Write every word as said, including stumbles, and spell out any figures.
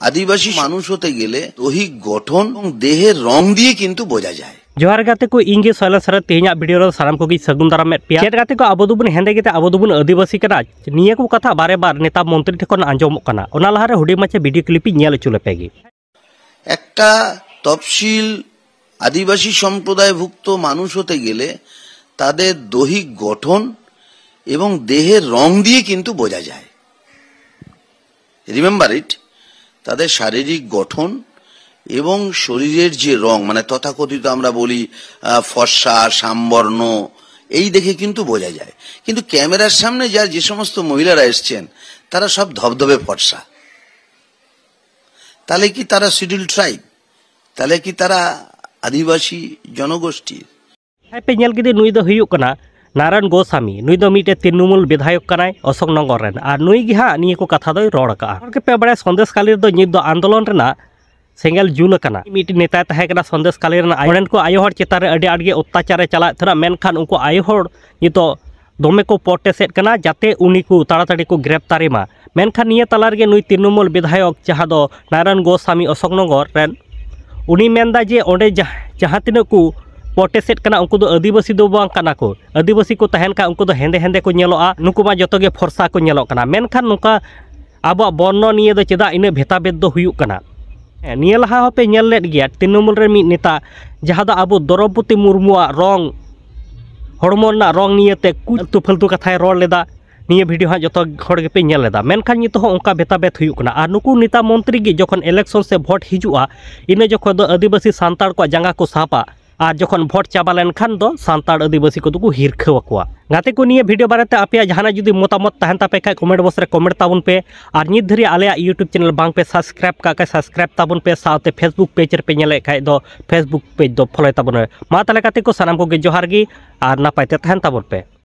আদিবাসী মানুষ হতে গেলে দৈহিক গঠন এবং দেহের রং দিয়ে কিন্তু বোঝা যায়। ᱡᱚᱦᱟᱨ ᱜᱟᱛᱮ ᱠᱚ, ᱤᱧ ᱜᱮ ᱥᱚᱭᱞᱮᱥ ᱥᱚᱨᱮᱱ᱾ ᱛᱮᱦᱮᱧᱟᱜ video ᱨᱮ ᱥᱟᱱᱟᱢ ᱠᱚᱜᱮᱧ ᱥᱟᱹᱜᱩᱱ ᱫᱟᱨᱟᱢᱮᱫ ᱯᱮᱭᱟ᱾ ᱪᱮᱫ ᱜᱟᱛᱮ ᱠᱚ, ᱟᱵᱚ ᱫᱚᱵᱚᱱ ᱦᱮᱸᱫᱮ ᱜᱮᱛᱮ ᱟᱵᱚ ᱫᱚᱵᱚᱱ ᱟᱹᱫᱤᱵᱟᱹᱥᱤ ᱠᱟᱱᱟ, ᱱᱤᱭᱟᱹ ᱠᱚ ᱠᱟᱛᱷᱟ ᱵᱟᱨᱮ ᱵᱟᱨ ᱱᱮᱛᱟ ᱢᱚᱱᱛᱨᱤ ᱴᱷᱮᱱ ᱠᱷᱚᱱ ᱟᱸᱡᱚᱢᱚᱜ ᱠᱟᱱᱟ᱾ ᱚᱱᱟ ᱞᱟᱦᱟᱨᱮ ᱦᱩᱰᱤᱧ ᱢᱟᱪᱷᱟ video clip ᱤᱧ ᱧᱮᱞ ᱦᱚᱪᱚ ᱞᱮᱯᱮ ᱜᱮ᱾ একটা তফসিল আদিবাসী সম্প্রদায়ভুক্ত মানুষ হতে গেলে তাদের দৈহিক গঠন এবং দেহের রং দিয়ে কিন্তু বোঝা যায়। রিমেম্বার ইট, তাদের শারীরিক গঠন এবং শরীরের যে রং, মানে তথাকথিত আমরা বলি আহ, ফর্সা, শ্যামবর্ণ, এই দেখে কিন্তু বোঝা যায়। কিন্তু ক্যামেরার সামনে যা যে সমস্ত মহিলারা এসছেন, তারা সব ধবধবে ফর্সা। তাহলে কি তারা শিডিউল ট্রাইব? তাহলে কি তারা আদিবাসী জনগোষ্ঠীর? ᱦᱮᱸ, ᱯᱮ ᱧᱮᱞ ᱠᱮᱫᱮ, ᱱᱩᱭ ᱫᱚ ᱦᱩᱭᱩᱜ ᱠᱟᱱᱟ ᱱᱟᱨᱟᱭᱚᱱ ᱜᱳᱥᱟᱢᱤ᱾ ᱱᱩᱭ ᱫᱚ ᱢᱤᱫᱴᱮᱱ ᱛᱨᱤᱱᱢᱩᱞ ᱵᱤᱫᱷᱟᱭᱚᱠ ᱠᱟᱱᱟᱭ ᱚᱥᱳᱠ ᱱᱚᱜᱚᱨ ᱨᱮᱱ, ᱟᱨ ᱱᱩᱭ ᱜᱮ ᱦᱟᱸᱜ ᱱᱤᱭᱟᱹ ᱠᱚ ᱠᱟᱛᱷᱟ ᱫᱚᱭ ᱨᱚᱲ ᱟᱠᱟᱜᱼᱟ᱾ ᱦᱚᱲ ᱜᱮᱯᱮ ᱵᱟᱲᱟᱭᱟ, ᱥᱚᱱᱫᱮᱥ ᱠᱟᱞᱤ ᱨᱮᱫᱚ ᱱᱤᱛ ᱫᱚ ᱟᱱᱫᱳᱞᱚᱱ ᱨᱮᱱᱟᱜ ᱥᱮᱸᱜᱮᱞ ᱡᱩᱞ ᱟᱠᱟᱱᱟ᱾ ᱢᱤᱫᱴᱮᱱ ᱱᱮᱛᱟᱭ ᱛᱟᱦᱮᱸ ᱠᱟᱱᱟ ᱥᱚᱱᱫᱮᱥ ᱠᱟᱞᱤ ᱨᱮᱱᱟᱜ, ᱚᱸᱰᱮᱱ ᱠᱚ ᱟᱭᱳ ᱦᱚᱲ ᱪᱮᱛᱟᱱ ᱨᱮ ᱟᱹᱰᱤ ᱟᱸᱴ ᱜᱮ ᱚᱛᱛᱟᱪᱟᱨᱮ ᱪᱟᱞᱟᱣᱮᱫ ᱛᱟᱦᱮᱱᱟ, ᱢᱮᱱᱠᱷᱟᱱ ᱩᱱᱠᱩ ᱟᱭᱳ ᱦᱚᱲ ᱱᱤᱛᱚᱜ ᱫᱚᱢᱮ ᱠᱚ ᱯᱨᱚᱴᱮᱥᱴ ᱮᱫ ᱠᱟᱱᱟ, ᱡᱟᱛᱮ ᱩᱱᱤ ᱠᱚ ᱛᱟᱲᱟᱛᱟᱲᱤ ᱠᱚ ᱜᱨᱮᱯᱛᱟᱨᱤ ᱢᱟ᱾ ᱢᱮᱱᱠᱷᱟᱱ ᱱᱤᱭᱟᱹ ᱛᱟᱞᱟ ᱨᱮᱜᱮ ᱱᱩᱭ ᱛᱨᱤᱱᱢᱩᱞ ᱵᱤᱫᱷᱟᱭᱚᱠ, ᱡᱟᱦᱟᱸ ᱫᱚ ᱱᱟᱨᱟᱭᱚᱱ ᱜᱳᱥᱟᱢᱤ ᱚᱥᱳᱠ ᱱᱚᱜᱚᱨ ᱨᱮᱱ, ᱩᱱᱤ ᱢᱮᱱᱫᱟ ᱡᱮ ᱚᱸᱰᱮ ᱡᱟᱦ-, ᱡᱟᱦᱟᱸ ᱛᱤᱱᱟᱹᱜ ᱠᱚ ᱯᱨᱚᱴᱮᱥᱴ ᱮᱫ ᱠᱟᱱᱟ, ᱩᱱᱠᱩ ᱫᱚ ᱟᱹᱫᱤᱵᱟᱹᱥᱤ ᱫᱚ ᱵᱟᱝ ᱠᱟᱱᱟ ᱠᱚ᱾ ᱟᱹᱫᱤᱵᱟᱹᱥᱤ ᱠᱚ ᱛᱟᱦᱮᱱ ᱠᱷᱟᱱ ᱩᱱᱠᱩ ᱫᱚ ᱦᱮᱸᱫᱮ ᱦᱮᱸᱫᱮ ᱠᱚ ᱧᱮᱞᱚᱜᱼᱟ, ᱱᱩᱠᱩ ᱢᱟ ᱡᱚᱛᱚ ᱜᱮ ᱯᱷᱚᱨᱥᱟ ᱠᱚ ᱧᱮᱞᱚᱜ ᱠᱟᱱᱟ᱾ ᱢᱮᱱᱠᱷᱟᱱ ᱱᱚᱝᱠᱟ ᱟᱵᱚᱣᱟᱜ ᱵᱚᱨᱱᱚ ᱱᱤᱭᱮ ᱫᱚ ᱪᱮᱫᱟᱜ ᱤᱱᱟᱹᱜ ᱵᱷᱮᱛᱟᱵᱷᱮᱫ ᱫᱚ ᱦᱩᱭᱩᱜ ᱠᱟᱱᱟ? ᱦᱮᱸ, ᱱᱤᱭᱟᱹ ᱞᱟᱦᱟ ᱦᱚᱸᱯᱮ ᱧᱮᱞ ᱞᱮᱫ ᱜᱮᱭᱟ, ᱛᱨᱤᱱᱢᱩᱞ ᱨᱮ ᱢᱤᱫ ᱱᱮᱛᱟ, ᱡᱟᱦᱟᱸ ᱫᱚ ᱟᱵᱚ ᱫᱨᱚᱣᱯᱚᱫᱤ ᱢᱩᱨᱢᱩᱣᱟᱜ ᱨᱚᱝ, ᱦᱚᱲᱢᱚ ᱨᱮᱱᱟᱜ ᱨᱚᱝ ᱱᱤᱭᱮᱛᱮ ᱠᱩ-, ᱟᱹᱞᱛᱩ ᱯᱷᱟᱹᱞᱛᱩ ᱠᱟᱛᱷᱟᱭ ᱨᱚᱲ ᱞᱮᱫᱟ᱾ ᱱᱤᱭᱟᱹ video ᱦᱟᱸᱜ ᱡᱚᱛᱚ ᱦᱚᱲ ᱜᱮᱯᱮ ᱧᱮᱞ ᱞᱮᱫᱟ, ᱢᱮᱱᱠᱷᱟᱱ ᱱᱤᱛᱚᱜ ᱦᱚᱸ ᱚᱱᱠᱟ ᱵᱷᱮᱛᱟᱵᱷᱮᱫ ᱦᱩᱭᱩᱜ ᱠᱟᱱᱟ᱾ ᱟᱨ ᱱᱩᱠᱩ ᱱᱮᱛᱟ ᱢᱚᱱᱛᱨᱤ ᱜᱮ ᱡᱚᱠᱷᱚᱱ election ᱥᱮ vote ᱦᱤᱡᱩᱜᱼᱟ, ᱤᱱᱟᱹ ᱡᱚᱠᱷᱚᱱ ᱫᱚ ᱟᱹᱫᱤᱵᱟᱹᱥᱤ ᱥᱟᱱᱛᱟᱲ ᱠᱚᱣᱟᱜ ᱡᱟᱸᱜᱟ ᱠᱚ ᱥᱟᱵᱟ, ᱟᱨ ᱡᱚᱠᱷᱚᱱ vote ᱪᱟᱵᱟ ᱞᱮᱱᱠᱷᱟᱱ ᱫᱚ ᱥᱟᱱᱛᱟᱲ ᱟᱹᱫᱤᱵᱟᱹᱥᱤ ᱠᱚᱫᱚ ᱠᱚ ᱦᱤᱨᱠᱷᱟᱹ ᱟᱠᱚᱣᱟ᱾ ᱜᱟᱛᱮ ᱠᱚ, ᱱᱤᱭᱟᱹ video ᱵᱟᱨᱮᱛᱮ ᱟᱯᱮᱭᱟᱜ ᱡᱟᱦᱟᱱᱟᱜ ᱡᱩᱫᱤ ᱢᱚᱛᱟᱢᱚᱛ ᱛᱟᱦᱮᱱ ᱛᱟᱯᱮ ᱠᱷᱟᱡ, comment box ᱨᱮ comment ᱛᱟᱵᱚᱱ ᱯᱮ᱾ ᱟᱨ ᱱᱤᱛ ᱫᱷᱟᱹᱨᱤᱡ ᱟᱞᱮᱭᱟᱜ YouTube channel ᱵᱟᱝ ᱯᱮ subscribe ᱠᱟᱜ ᱠᱷᱟᱡ, subscribe ᱛᱟᱵᱚᱱ ᱯᱮ, ᱥᱟᱶᱛᱮ Facebook page ᱨᱮᱯᱮ ᱧᱮᱞᱮᱫ ᱠᱷᱟᱡ ᱫᱚ Facebook page ᱫᱚ follow ᱛᱟᱵᱚᱱ ᱯᱮ᱾ ᱢᱟ ᱛᱟᱦᱚᱞᱮ ᱜᱟᱛᱮ ᱠᱚ, ᱥᱟᱱᱟᱢ ᱠᱚᱜᱮ ᱡᱚᱦᱟᱨ ᱜᱮ ᱟᱨ ᱱᱟᱯᱟᱭ ᱛᱮ ᱛᱟᱦᱮᱱ ᱛᱟᱵᱚᱱ ᱯᱮ᱾